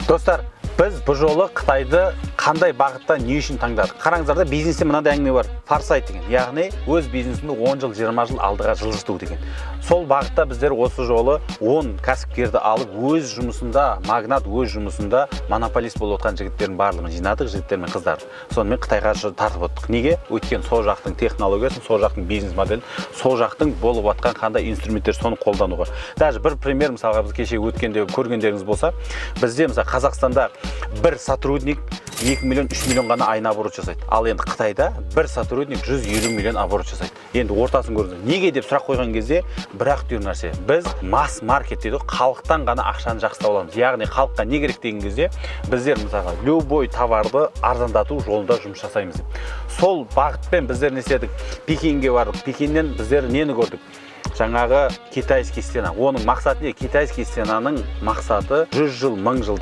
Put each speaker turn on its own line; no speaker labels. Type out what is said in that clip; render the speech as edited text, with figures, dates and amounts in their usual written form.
Достар, біз бұл жолы Қытайды қандай бағытта, не үшін таңдадық? Қараңыздар да, бизнесте мынандай әңгіме бар: форсайт деген, яғни өз бизнесіңді 10 жыл, 20 жыл алдыға жылжыту деген. Сол бағытта біздер осы жолы 10 кәсіпкерді алып, өз жұмысында магнат, өз жұмысында монополист болып отқан жігіттердің барлығын жинадық, жігіттер мен қыздарды. Сонымен Қытайға тартып оттық. Неге? Өйткені сол жақтың технологиясын, сол жақтың бизнес моделін, сол жақтың болып жатқан қандай инструменттер, соны қолдануға. Даже бір пример, мысалға, біз кеше өткенде көргендеріңіз болса, бізде, мысалы, Қазақстанда бір сотрудник 2 миллион, 3 миллион ғана айына оборот жасайды. Ал енді Қытайда бір сотрудник 150 миллион оборот жасайды. Енді ортасын көрдіңіз. Неге деп сұрақ қойған кезде, бір-ақ түйір нәрсе: біз масс маркет дейді ғой, халықтан ғана ақшаны жақсы таба аламыз. Яғни халыққа не керек деген кезде, біздер, мысалға, любой товарды арзандату жолында жұмыс жасаймыз деп. Сол бағытпен біздер не істедік? Пекинге бардық. Пекиннен біздер нені көрдік? Жаңағы китайский стена. Оның мақсаты не? Китайский стенаның мақсаты 100 жыл, 1000 жылдық.